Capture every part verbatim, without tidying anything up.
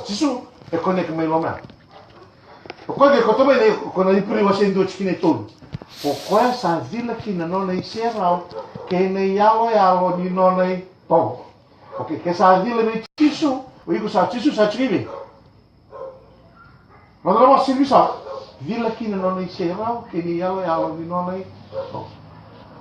Jisu e connect mai loma ya. O koya ke koto mai na, ko na Iperiu wase dua tikina e tolu. O koya sa cila kina na nona iserau kei na iyaloyalo ni nona itovo. Okay, ke sa cila vei Jisu, o iko sa Jisu sa tiko i vei? Rau na vakasilivisa, cila kina na nona iserau kei na iyaloyalo ni nona itovo.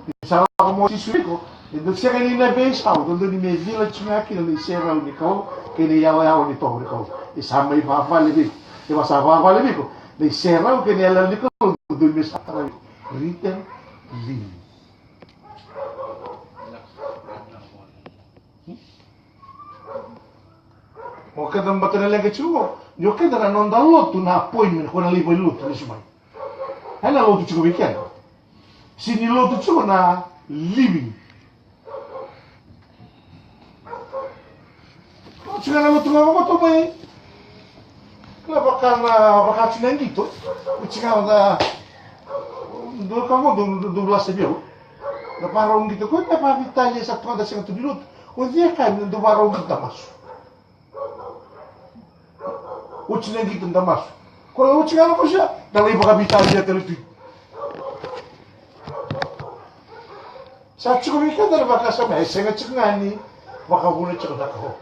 Ni sa lako mai o Jisu vei iko, e dau sega ni na veisau, dodonu me cila tiko ga kina na iserau ni Kalou kei na iyaloyalo ni itovo ni Kalou. E sa mai vavale vei iko. E vaka sa vavale vei iko na iserau kei na iyaloyalo ni Kalou, dodonu me sa tarai iko. Written living. O keda bata na leqa tiko, ni o keda na noda lotu na appointment ko na lai valenilotu lesu mai. Ena lotu tiko vei keda. Sega ni lotu tiko na living. Lotu tiko na lotu ga vakato mai. Kila vaka na vaka tiko na qito. Oti ga da dua ka mo dou dou lasa vei au. Na varau qito ko na vavitalia sa toka da sega tu ni lotu. O cei e kaya me dou varau qito da masu. Oti na qito da masu. Ko na oti ga na masu ya da lai vakaveitalia tale tu. Sa tiko vei keda na vakasama e sega tiko ga ni vakavuna tiko na Kalou.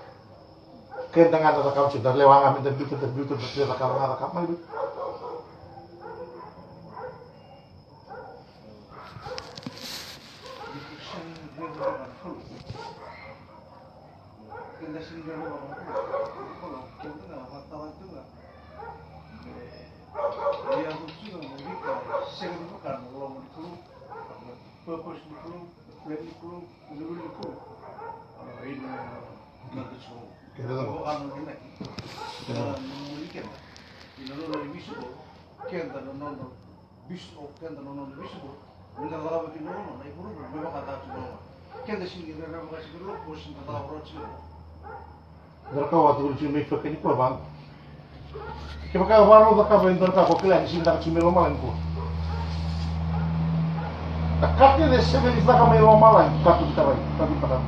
Keda ga na cakava tiko, da lewa ga me da biuta, da biuta, da biuta, cakava ga, cakava mai. Keda cava? Keda cava? Bisu o keda na nona, bisu o keda na nona bisu o. Ni da cakava kina na nona, na ivuruvuru me vakataka tu na nona. Keda sini rere vakasini lo ko sini da cakava roti lo. Dara ka watu kuri sini mai faka ni kua vanga. Kevaka e varo cakava e dua na ka ko kila ni sini daka sini mai lomalagi kua. Na ka kece e sega ni caka mai lomalagi, ka tu ki tarai, ka tu ki tarai.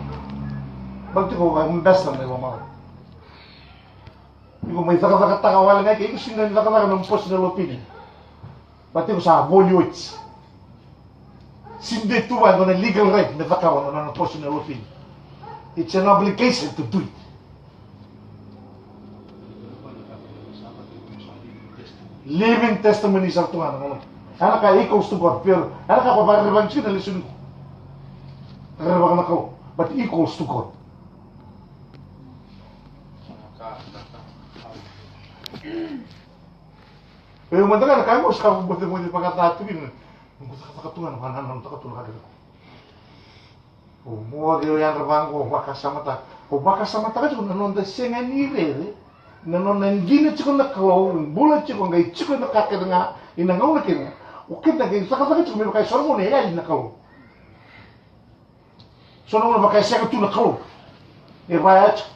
Balti ko ga besa mai lomalagi. Iko mai cakacakataka wale ga ke iko sini dau ni cakacaka na nomu personal opinion. Baleta iko sa voli oti. Sini dei tu vua e dua na legal right me cakava na nona personal opinion. It's an obligation to do it. Living testimony sara tu ga na gauna. Ena ka equals to God, pero ena ka vakarerevaki tiko na lesoni ko. Rerevaka na Kalou, but equals to God. Vei au mada ga na ka qo sa bote bote vakataka tu kina. Noqu cakacaka tu ga na vakanananutaka tu na ka kece. O moce o yadra vaqo, o vakasamataka. O vakasamataka tiko na noda sega ni rere na nona dina tiko na Kalou, bula tiko, qai tiko na ka kece ga ina gauna kece ga. O keda qai cakacaka tiko me vaka e so na gauna e yali na Kalou. So na gauna vaka e sega tu na Kalou. E vaya tiko.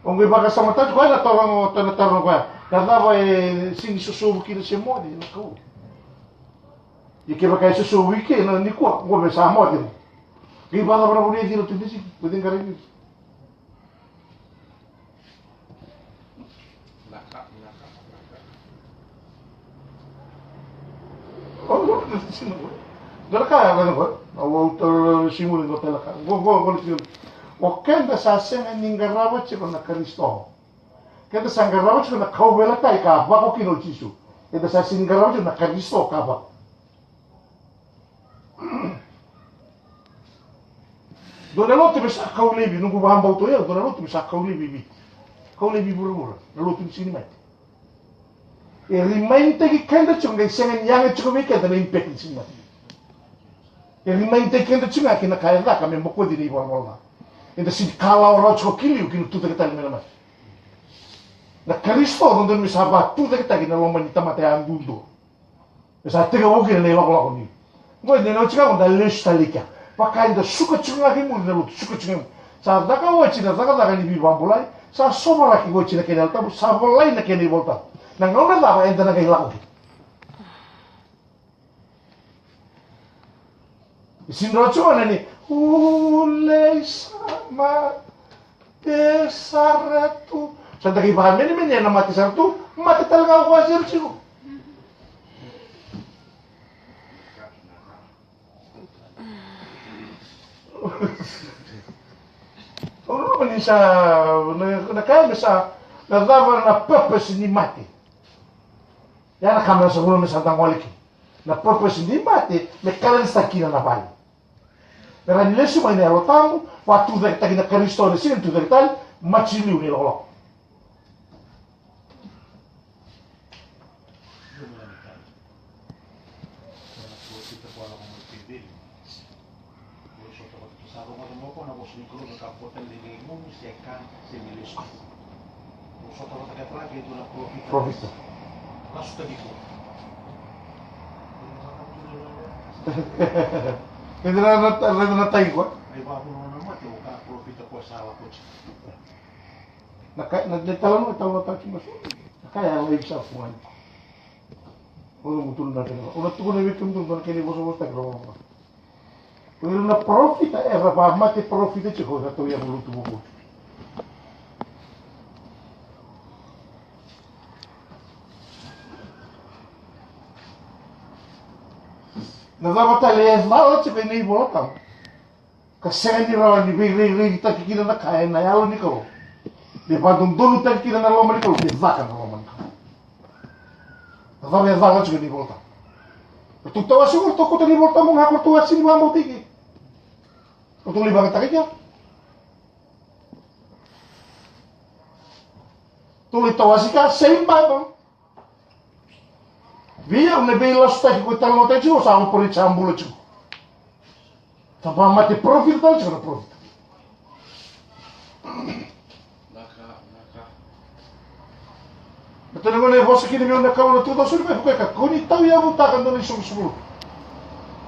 O qai vakasamataka tiko, koya na taroga, o na taroga koya. Na cava e sega ni sosovu kina se moce na Kalou? Ia kevaka e sosovu i ke na nikua, qo me sa moce. Qai vakacava na vuna e cila tu ni siki, ko cei qaravi? O keda sa sega ni qarava tiko na Karisito. Keda sa qarava tiko na kauveilatai ka vako kina o Jisu. Keda sa sega ni qarava tiko na Karisito ka vako. Dua na lotu me sa kau laivi, noqu vakabauta o yau, dua na lotu me sa kau laivi i Viti. Kau laivi i vuravura, na lotu ni Siga ni Mate. E rimainitaki keda tiko, qai sega ni yaga tiko vei keda na impact ni Siga ni Mate. E rimainitaki keda tiko ga kina ka e caka me bokoci na ivalavala ca. Eda sega ni kalawa rawa tiko ki liu kina tucake tale mai na mate. Na Karisito dodonu me sa vakatucaketaki na loma ni tamata yadudua. E sa tekivu kina na ilakolako ni. Qo e dina oti ga qo da lesu tale i kea. Vaka eda suka tiko ga ki muri na lotu, suka tiko ga. Sa caka oti na cakacaka ni veivakabulai, sa sovaraki oti na kena Yalo Tabu, sa volai na kena iVolatabu. Na gauna cava eda na qai lako kina? E sega ni rawa tiko na ni ulei sara, mate sara tu. Sa da qai vakamenemenea na mate sara tu, mate tale ga o koya sere tiko. Au nanuma ni sa, na, na kaya me sa, na cava na purpose ni mate? Ia na ka me sa vuna me sa da gole kina. Na purpose ni mate, me kalanisaka kina na vale. Me rawa ni lesu mai na Yalo Tabu, vakatucaketaki na Karisito, na siga ni tucake tale, mate ni liu ni lakolako. Profita. Raica na, raica na tai koya. Na ka, na, na italanoa, italanoataki masu. Na ka ya laivi sa fua ni. Oya mo tukuna na kena. O na tukuna vei kemudou na kena ivosavosataki rogorogo. O ira na parofita era vakamate parofita tiko, era tauyavu lotu vakalotu. Na cava tale e cala tiko ena iVola Tabu ka sega ni rawa ni veirairaitaki kina na ka ena Yalo ni Kalou, me vakadodonutaki kina na loma ni Kalou, me caka na loma ni Kalou. Na cava e cala tiko ena iVola Tabu? Ratou tawasi, ratou kauta na iVola Tabu ga, ratou a sega ni vakabauta i ke. Ratou lai vakayagataka i kea. Ratou lai tawasi ka same Bible. Vei au na veilasutaki ko e talanoataki tiko, sa operate, sa bula tiko. Sa vakamate parofita tale tiko na parofita. Na tani gone e vosa kina vei au na Kalou na two thousand five, ko e ka, ko ni tauyavutaka dua na isoqosoqo lotu.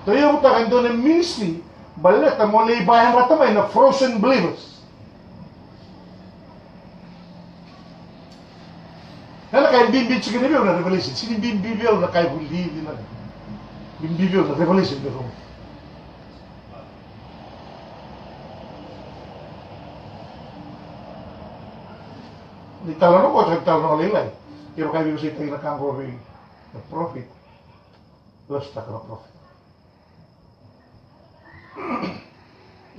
Tauyavutaka dua na ministry, baleta mo lai vakayadrata mai na frozen believers. Ena ka e bibi tiko ni vei au na revelation, sega ni bibi vei au na ka e vulici na. Bibi vei au na revelation vei au. Ni talanoa qo, ni talanoa lailai. Kevaka e veivasaitaki na ka qo vei na profit, lasutaka na profit.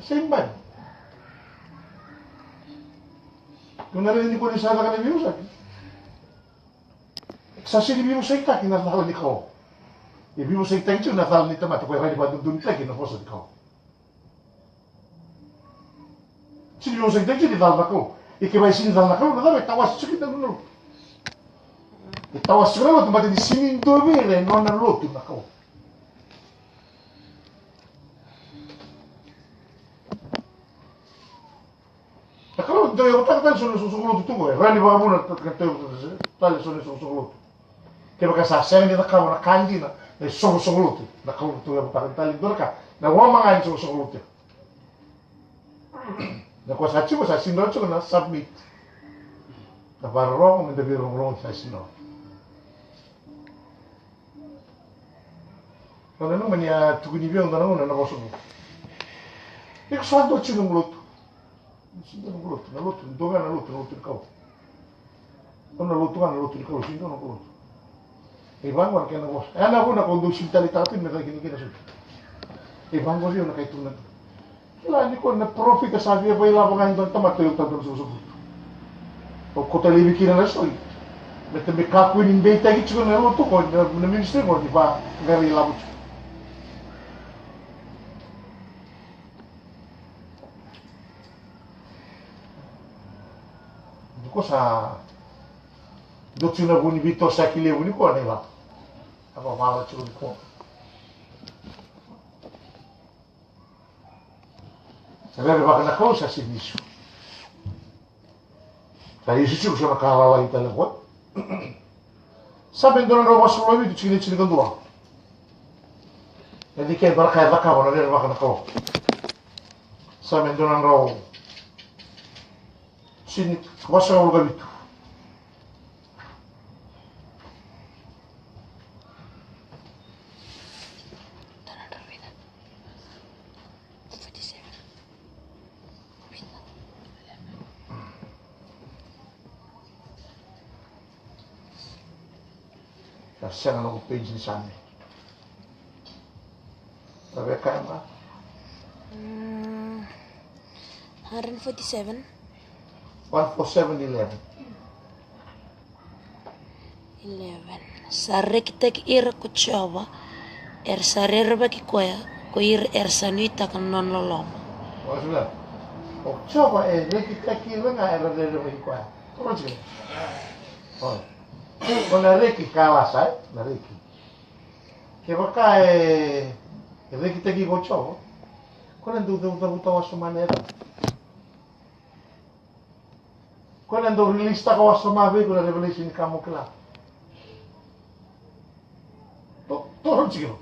Same Bible. Kau na raica ni ko ni sa caka na veiusaki. Sa sega ni veiusaitaki na cala ni Kalou. E veiusaitaki tiko na cala ni tamata ko e rawa ni vakadodonutaki na vosa ni Kalou. Sega ni veiusaitaki tiko ni cala na Kalou. E kevaka e sega ni cala na Kalou, na cala e tawasi tiko kina na lotu. E tawasi tiko na lotu, baleta ni sega ni dua vei ira e nona lotu na Kalou. Na Kalou dau yavutaka tale so na isoqosoqo lotu tu qo, e rawa ni vakavuna tale so na isoqosoqo lotu. Kevaka sa sega ni cakava na ka dina na isoqosoqo lotu, na Kalou dau yavutaka tale e dua na ka, na loma ga ni isoqosoqo lotu. Na ka sa tiko, sa sega ni rawa tiko na submit. Na vakarorogo me da veirogorogo, sa sega ni rawa. Au nanuma ni a tukuni vei au dua na gauna na vosa qo. Iko sa dua tiko noqu lotu. Sega ni dua noqu lotu, na lotu, dua ga na lotu, na lotu ni Kalou. Dua na lotu ga, na lotu ni Kalou, sega ni dua noqu lotu. E vaqo na kena vosa. E na vuna ko dou sega ni taleitaka tu ni me caka kina kina soti. E vaqo vei au na ka e tukuna tu. Kila ni ko na parofita sa via vakailavo ga e dua na tamata, tauyavutaka dua na isoqosoqo lotu. O kauta laivi kina na soli. Me ta me kakua ni beitaki tiko na lotu qo, na, na ministry qo ni vaqarai lavo tiko. Ni ko sa dua tiko na vu ni veitosoyaki levu ni ko na ilavo. A vakavala tiko ni ko. Sa rerevaka na Kalou, sa sega ni isu. Sa isu tiko so na ka lalai tale qo. Same e dua na drau vasagavulu ka vitu, tikina e tinikadua. E dikeva na ka e cakava na rerevaka na Kalou. Same e dua na drau, tini, vasagavulu ka vitu. Na sega noqu page ni Same. Na veka e ma? Mm, hundred forty-seven. One four seven eleven. Eleven. Sa rekitaki ira ko Jiova, era sa rerevaki koya, ko ira era sa nuitaka na nona loloma. What's that? O Jiova e rekitaki ira ga era rerevaki koya. Ko na reki ka lasa, e? Na reki. Kevaka e rekitaki iko o Jiova, ko na dau cavucavuta wasoma na yacana. Ko na dau release taka wasoma vei iko na revelation ni ka mo kila. To, to, tiko.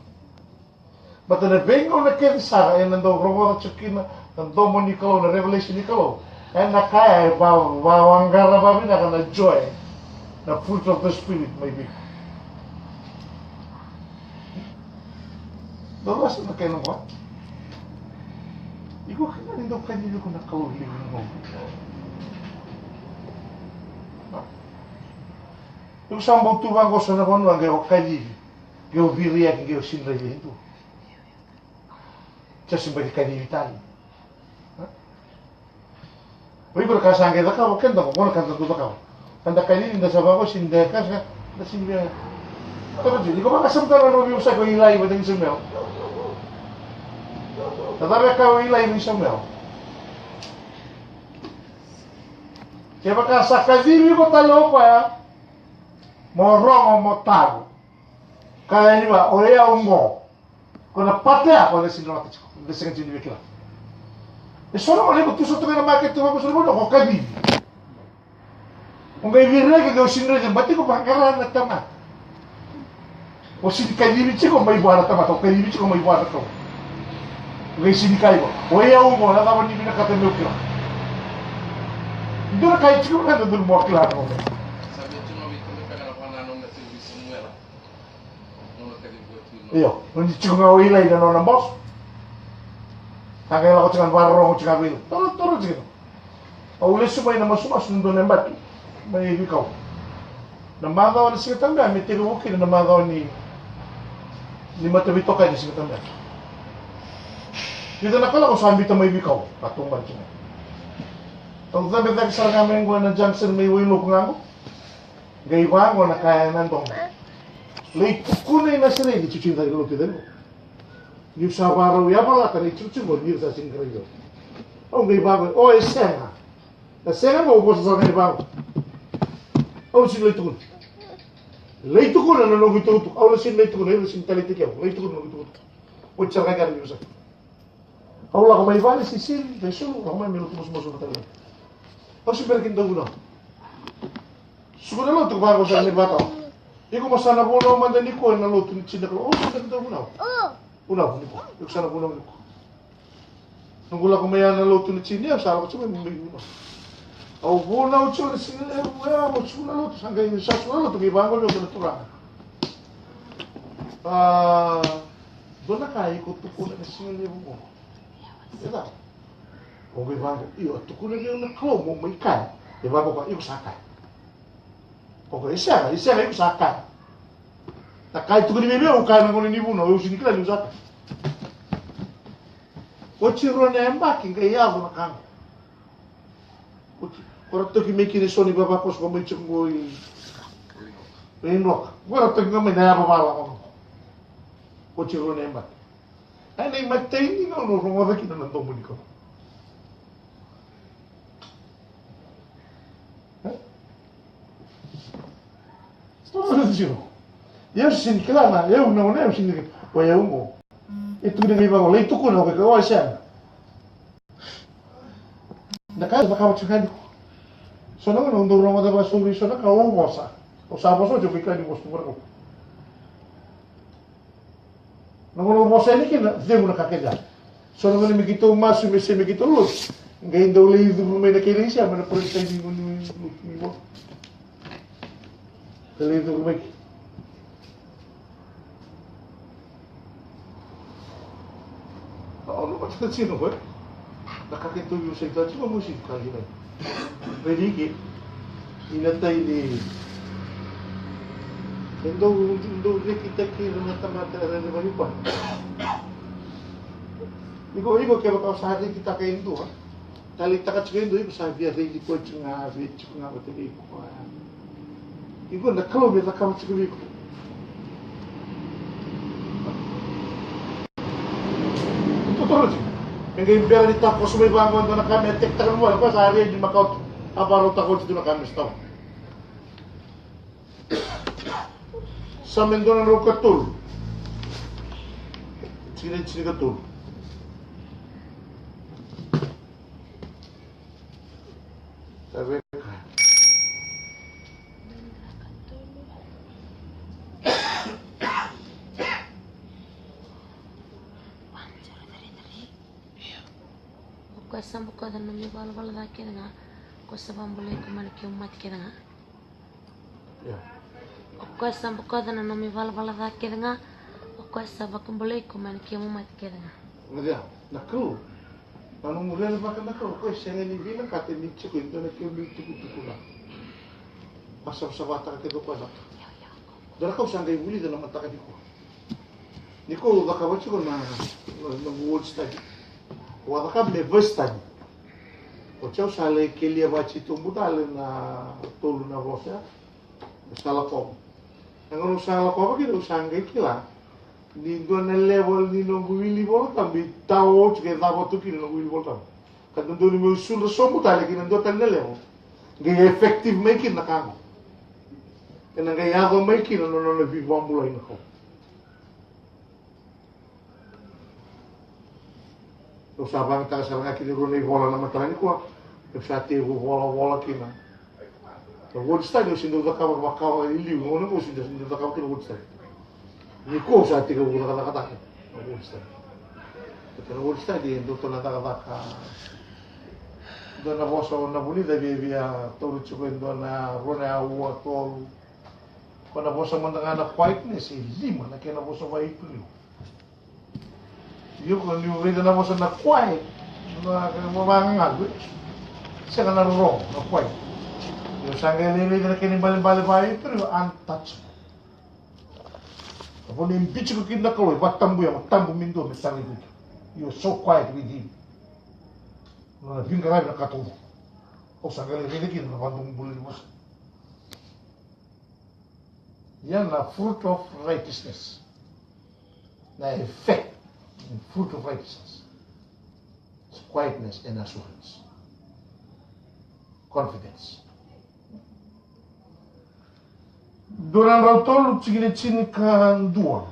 Baleta na veigauna kece sara ena dau rogoca tiko kina na domo ni Kalou, na revelation ni Kalou. Ena kaya e va, va, vaqara vavinaka na joy, na fruit of the spirit mai vei. Dau vasa na kena va. Iko kila ni dau kacivi iko na Kalou levu na gauna. Iko sa bau tu vaqo so na vanua qai o kacivi. Qai o viriaki, qai o sinrai vei dua. Sa sega ni kacivi tale. O iko na ka sa qai cakava, keda ko na ka da dau cakava. Ka da kacivi, da sa vaqo, sega ni da kasa, da sega ni via. Toro tiko, iko vakasamataka na noqu veiwasei ko Ilai vata kei Samuel. Na cava e kaya o Ilai vei Samuel? Kevaka sa kacivi iko tale o koya, mo rogo, mo taro. Kaya ni va, o yau qo. Ko na pate ya, ko na sega ni rawata tiko, na sega ni via kila. E so na gauna iko tu sara tu ga ena makete, tu vaqo so na vanua, ko kacivi. O qai viriaki, qai o sega ni raica, baleta iko vaqara na tamata. O sega ni kacivi tiko mai vua na tamata, o kacivi tiko mai vua na Kalou. O qai sega ni kaya iko, o yau qo, na cava ni vinakata meu kila? Dua na ka e tiko vaka, dua na mo kila na gauna. Io, o ni tiko ga o Ilai na nona boso. Sa qai lako tiko ga, vakarorogo tiko ga vei Ilai. Toro, toro tiko. Au lesu mai na masumasu ni dua na yabaki mai Vikau. Na macawa ni Siga Tabu ya me tekivu kina na macawa ni, ni mataveitokani ni Siga Tabu ya. Vica na kaloko sa biuta mai Vikau, ka taubale tiko ga. Au cabe cake sara ga mai qo ena junction mai Wailoku ga qo. Qai vaqo na ka e na domo. Lai tukuna i Nasareci, tiko i cake, lotu i cake. Niu sa vakarau yavalata na itikotiko ni ra sa sega ni raica au. Au qai vaqo, o e sega. Na sega qo au vosa sara ga ni vaqo. Au sega ni lai tukuna. Lai tukuna na noqu itukutuku. Au na sega ni lai tukuna, ira sega ni taleitaki au. Lai tukuna na noqu itukutuku. Oti sara ga qai na veivosa. Au lako mai vale, sisili, qai sulu, lako mai me lotu masumasu vata kei. Au se bera kina dauvunau. Suka na lotu, vaqo sara ni vata. Iko mo sa na vunau mada nikua ena lotu ni tini na Kalou. Au se bera kina dauvunau. Vunau nikua. Iko sa na vunau nikua. Noqu lako mai ya na lotu ni tini, au sa lako tiko mai me vunau. Au vunau tiko na siga levu ya, mo suka na lotu, sa qai sa suka na lotu, qai vaqo vei au na turaga. A, dua na ka iko tukuna na siga levu qo. E cava? Au qai vaqo, io, a tukuna vei au na Kalou mo mai kaya. E vaqo, iko sa kaya. Ko koya, e sega, e sega, iko sa kaya. Na ka e tukuni vei au, au kaya na gauna ni vunau, au sega ni kila niu sa kaya. Oti rua na yabaki, qai yaco na ka qo. Oti, ko ra toki mai kina eso na ivavakoso ko mai tiko qo i, i Roka. Ko ra toki ga mai na yavavala qo. Oti rua na yabaki. Ai, na imatai ni gauna au rogoca kina na domo ni Kalou. E? Stou na tiko. Ia au sega ni kila na, au na, au sega ni kila. O yau qo. E tukuna ga vaqo, lai tukuna, o koya, o e sega. Na ka, na ka vata ga ni ko. So na gauna au dau rogoca vakasauri, so na ka au vosa. Au sa vosa oti, au qai kila ni vosa tu vaqo. Na gauna au vosa yani kina, cegu na ka kece ya. So na gauna me keitou masu, me se me keitou lotu. Qai dau lai curu mai na kena isi, a, mai na praise time ni lotu ni vo. Qai lai curu mai. Au na matata tiko qo. Na ka keitou veiwasei tiko mo si ka kina. Vei Riki. Ina tai ni E dau, dau rekitaki ira na tamata era rerevaki koya. Iko, iko kevaka o sa rekitaka e dua, taleitaka tiko e dua, iko sa via raici koya tiko ga, via tiko ga vata kei iko koya. Iko na Kalou me cakava tiko vei iko. Totolo tiko. E qai bera ni takoso mai vaqo e dua na ka me tekitaka na vale, koya sa redi makawa tu. A vakarautaka oti tu na ka me sotava. Same dua na drau ka tolu. Tikina e tinikatolu. Taveka. O koya sa bokoca na nomu ivalavala ca kece ga, o koya sa vakabulai iko mai na kemu mate kece ga. Ia. O koya sa bokoca na nomu ivalavala ca kece ga, o koya sa vakabulai iko mai na kemu mate kece ga. Ia, na Kalou. Na nomu rerevaka na Kalou, o koya e sega ni vinakata ni tiko e dua na kemu itukutuku ga. Vakasavasavataka kece o koya na ka. Dua na ka au sa qai vulica na mataka nikua. Ni ko cakava tiko na, na, na word study. Ko a cakava me verse study. Oti au sa lai kelia vaka titobu tale na tolu na vosa. Au sa lakova. Na gauna au sa lakova kina au sa qai kila ni dua na level ni noqu wili Vola Tabu e tau oti ke cava tu kina noqu wili Vola Tabu. Ka dodonu meu sudra sobu tale ki na dua tale na level. Qai effective mai kina na ka qo. Ena qai yaco mai kina na nona veivakabulai na Kalou. Au sa vakayagataka sara ga kina e rua na ivola na mataka nikua. Au sa tekivu volavola kina. Na word study au se dau cakava vakawa i liu, gauna qo au se dau cakava kina word study. Nikua au sa tekivu cakacakataka na word study. Baleta na word study e dua tu na cakacaka. Dua na vosa na vunica via, via tauri tiko e dua na rua na aua, tolu. Ko na vosa mada ga na quietness e lima na kena vosa vakaIperiu. Io, ko niu raica na vosa na quiet, na, na vagagalu, e sega na rorogo na quiet. Io, sa qai lai raica na kena ibalebale vakaIperiu, untouchable. Na vanua e biuti iko kina na Kalou, e vakatabuya, vakatabu me dua me tarai iko. You are so quiet with him. Na nona veiqaravi na ka taucoko. Au sa qai lai raica kina na vakadomobula ni vosa. Ia na fruit of righteousness. Na effect and fruit of righteousness is quietness and assurance. Confidence. Dua na drau tolu, tikina e tinikadua.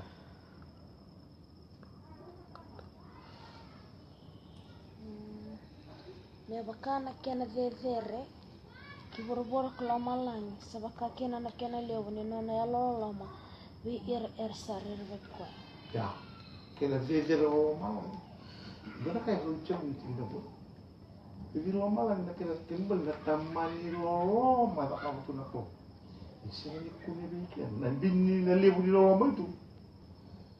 Mm, me vaka na kena cecere ki vuravura ko lomalagi, sa vaka kina na kena levu ni nona yalololoma vei ira era sa rerevaki koya. Ia, kena cecere o lomalagi. Dua na ka e rau tau ni tikina vou. E vei lomalagi na kena, kena bale na tamani loloma e cakava tu na Kalou. E sega ni kune vei keda na bini na levu ni loloma tu.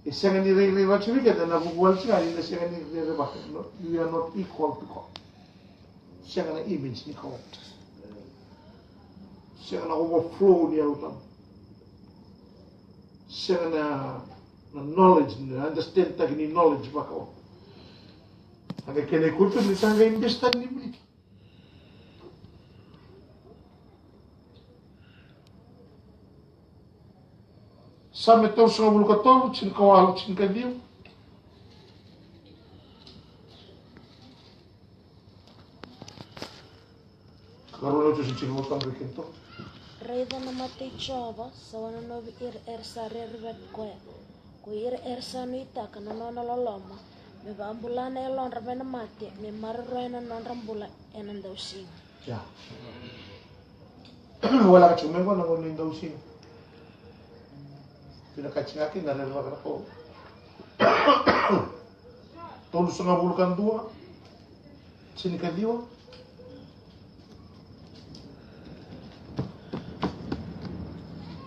E sega ni rairai vaka vei keda na vuku wale tiko ga ni na sega ni rerevaka. No, we are not equal to God. Sega na image ni Kalou. Sega na overflow ni Yalo Tabu. Sega na, na knowledge, na understand taki ni knowledge vaka o. A qai kena ikutu ni sa qai base tani ni miliki. Same tolusagavulu ka tolu, tinikawalu, tinikaciwa. Karua na Josi tinikawalu, tinikaciwa. Raica na mata i Jiova, sa wanonovi ira era sa rerevaki koya. Ko ira era sa nuitaka na nona loloma, me vakabula na yalodra mai na mate, me maroroya na nodra bula ena dausiga. Ia. Wala ka tiko mai qo na gauna ni dausiga. Vinakati ga kina na rerevaka na Kalou. Tolusagavulu ka dua, tinikaciwa.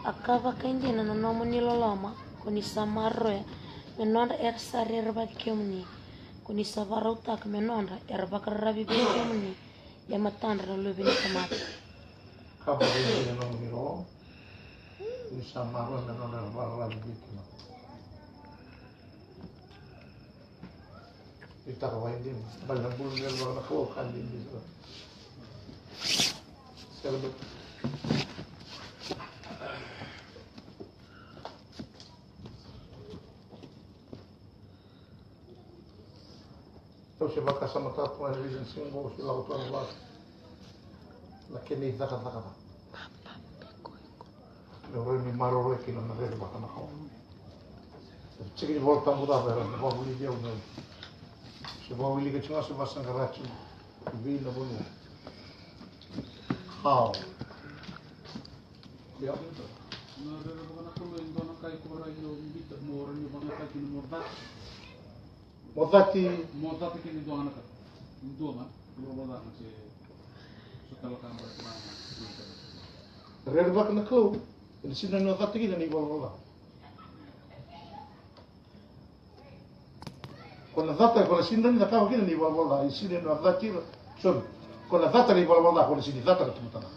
A ka vakaidina na nomuni loloma, ko ni sa maroroya me nodra era sa rerevaki kemuni, ko ni sa vakarautaka me nodra era vakararavi vei kemuni e matadra na luve ni tamata. Ka vakaidina na nomuni loloma. Ni sa maroroi na nona vakararavi vei kemuni. Ni taka wai dina, baleta na bula ni rerevaka na Kalou ka dina. Celebrate. Au se vakasamataka tu ga ni reason siga qo, au se lako tu ga vaka na kena icakacaka ca. Meu rawa ni maroroi kina na rerevaka na Kalou. Tiki ni Vola Tabu cava era na vakavulici au, meu se vakawilika tiko ga, se vakasaqara tiko vei na vanua. How? Ia. Na rerevaka na Kalou e dua na ka e kora, io, biuta mo rawa ni vakayagataki na mo cata. Mo cati. Mo cata kina e dua ga na ka. E dua ga, ivalavala ca se so tale ka beka. Rerevaka na Kalou ena sega ni o cata kina na ivalavala ca. Ko na cata, ko na sega ni cakava kina na ivalavala ca, e sega ni o cata kina. Sorry. Ko na cata na ivalavala ca, ko na sega ni cata na tamata ca.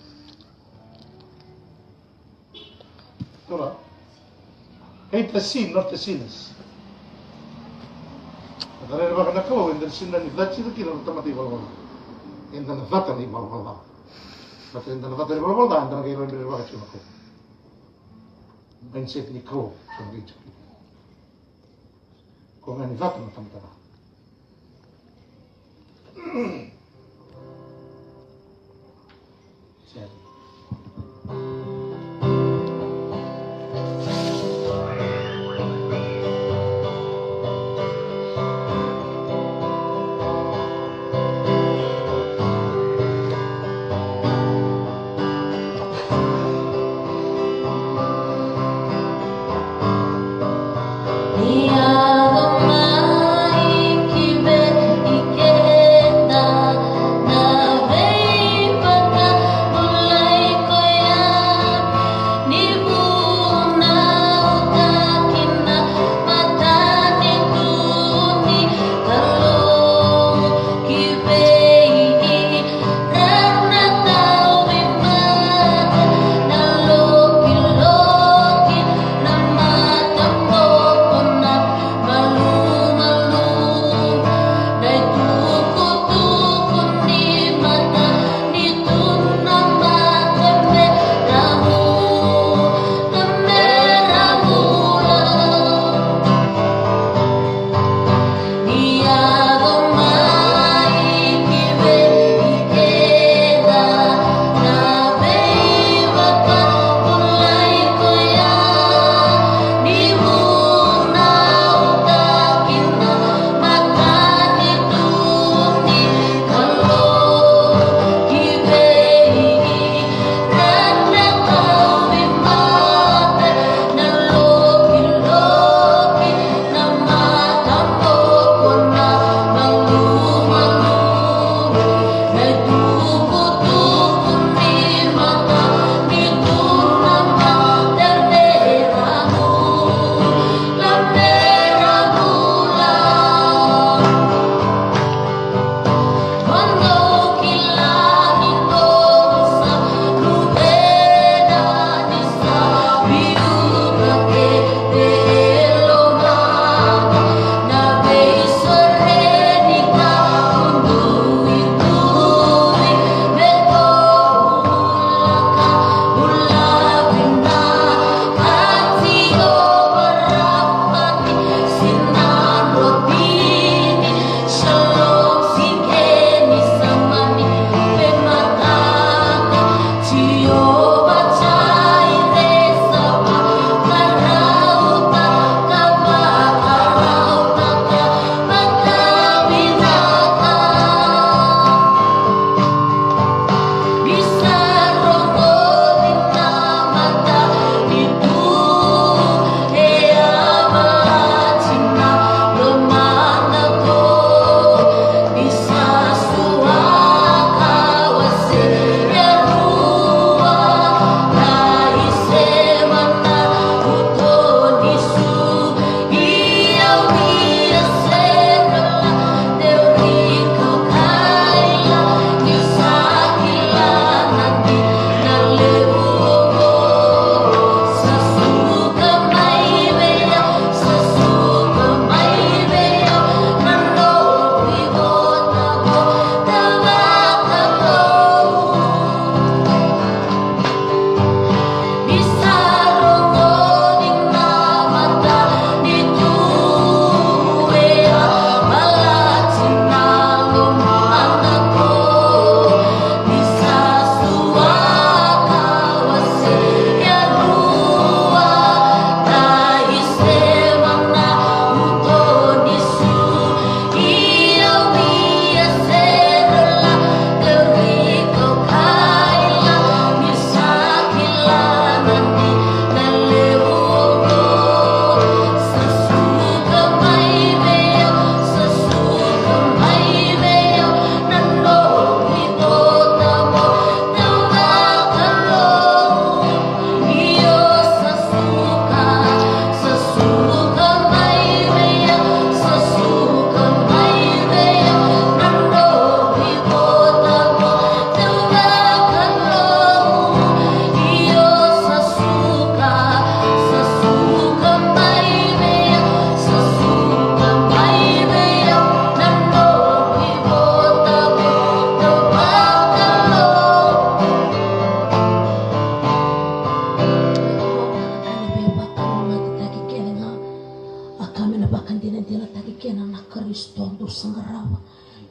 Tora. Hate the sin, not the sinners. Eda rerevaka na Kalou, eda na sega ni cati kina na tamata ivalavala ca. Eda na cata na ivalavala ca. Baleta eda na cata na ivalavala ca, eda na qai rawa ni rerevaka tiko na Kalou. Mindset ni Kalou, sa na qai tiko. Ko ga ni cata na tamata ca. Sega.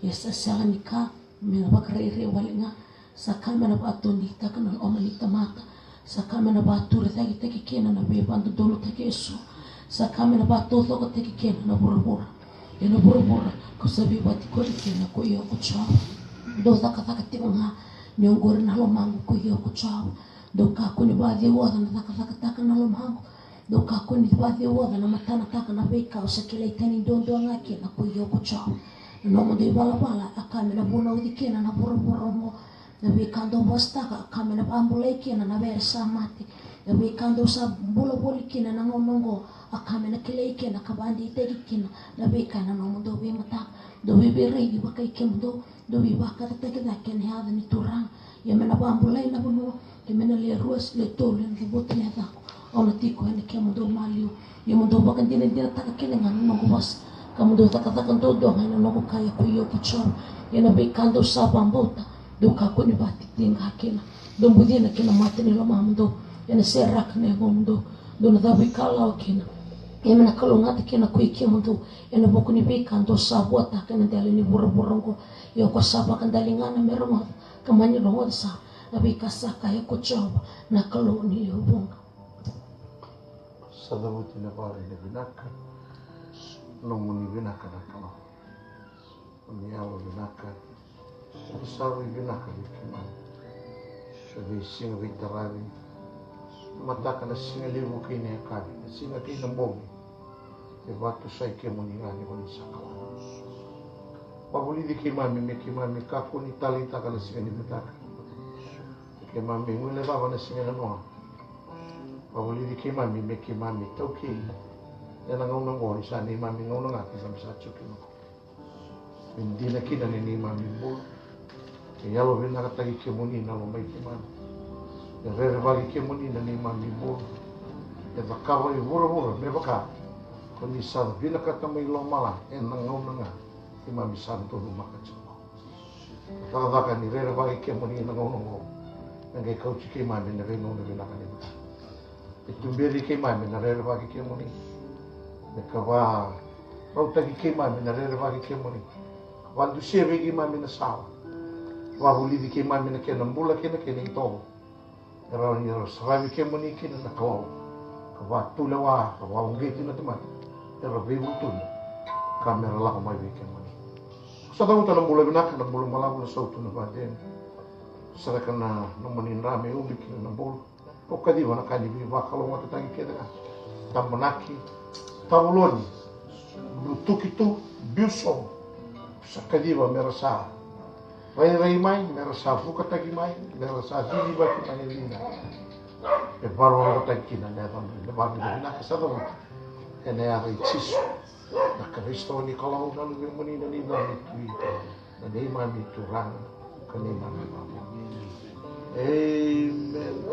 Ia sa sega ni ka me na vakarairai wale ga. Sa ka me na vakatodikitaka na loma ni tamata. Sa ka me na vakaturicaketaki kina na veivakadodonutaki eso. Sa ka me na vakataucokotaki kina na vuravura. Ia na vuravura kau sa veivakatikori kina ko iko Jiova. Dou cakacaka tiko ga, ni oqori na lomaqu ko iko Jiova. Dou kakua ni vakaceuoca na cakacakataka na lomaqu. Dou kakua ni vakaceuoca na matanataka na veika au sa kilai tani duadua ga kina ko iko Jiova. Na nomudou ivalavala a ka me na vunauci kina na vuravura oqo. Na veika dou vosataka a ka me na vakabulai kina na vere sa mate. Na veika dou sa bula voli kina na gauna oqo a ka me na kilai kina ka vakadeitaki kina na veika ena nomudou veimataka. Dou veivereni vakai kemudou. Dou veivakatataki cake ena yaca ni Turaga. Ia me na vakabulai na vanua. Ia me na le rua se le tolu ena cavuta na yacaqu. Au na tiko ena kemudou maliwa. Ia mo dou vakadinadinataka kina ga na noqu vosa, ka mo dou cakacaka duadua ga ena noqu kaya ko iko Jiova. Ia na veika dou sa vakabauta, dou kakua ni vakatitiqa kina. Dou bucina kina mata ni lomamudou. Ena seraka na yagomudou. Dou na cavuikalawa kina. Ia me na kalougata kina ko i kemudou ena vuku ni veika dou sa vuataka ena dela ni vuravura oqo. Ia ko sa vakadaligana me rogoca, ka mani rogoca sara na veika sa kaya ko Jiova na Kalou ni lewe vuqa. Sa cavuti na vale ni vinaka. Nomuni vinaka na Kalou. Nomuni yalo vinaka. Sa rui vinaka vei keimami. Sa veisiga veitaravi. Mataka na siga levu kei na yakavi, na siga kei na bogi. E vakatusai kemuni ga ni ko ni sa Kalou. Vakavulici keimami me keimami kakua ni taleitaka na siga ni mataka. Keimami guilecava na siga e nanoa. Vakavulici keimami me keimami taukei ena gauna oqo, ni sa neimami gauna ga keimami sa tiko kina. Me dina kina na neimami bula. E yalovinakataki kemuni na lomai keimami. E rerevaki kemuni na neimami bula. E cakava i vuravura me vaka ko ni sa vinakata mai lomalagi ena gauna ga keimami sa donumaka tiko. Cakacaka ni rerevaki kemuni na gauna oqo me qai kauti keimami ena veigauna vinaka ni mataka. Me tuberi keimami na rerevaki kemuni. Me ka vakarautaki keimami na rerevaki kemuni. Vakadusia vei keimami na sala. Vakavulici keimami na kena bula kei na kena itovo. E rawa ni ra saravi kemuni kina na Kalou, ka vakatulewa, ka vakauqeti na tamata era veivutuni, ka me ra lako mai vei kemuni. Sa cavuta na bula vinaka, na bula balavu, na sautu, na vakacegu. Sereka na nomuni dra me ubi kina na bula. Ko kaciva na ka ni veivakalougatataki kece ga. Tabonaki, tavuloni, tukituki, biu sobu. Sa kaciva me ra sa rairai mai, me ra sa vukataki mai, me ra sa cicivaki mai e liga. E vakarokorokotaki kina na yacamuni, na vakavinaka sa cavuta ena yaca i Jisu na Karisito ni Kalou, na Luvemuni, na neimami Tui, na neimami Turaga, ka neimami Vakatakila. Amen.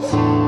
Amen.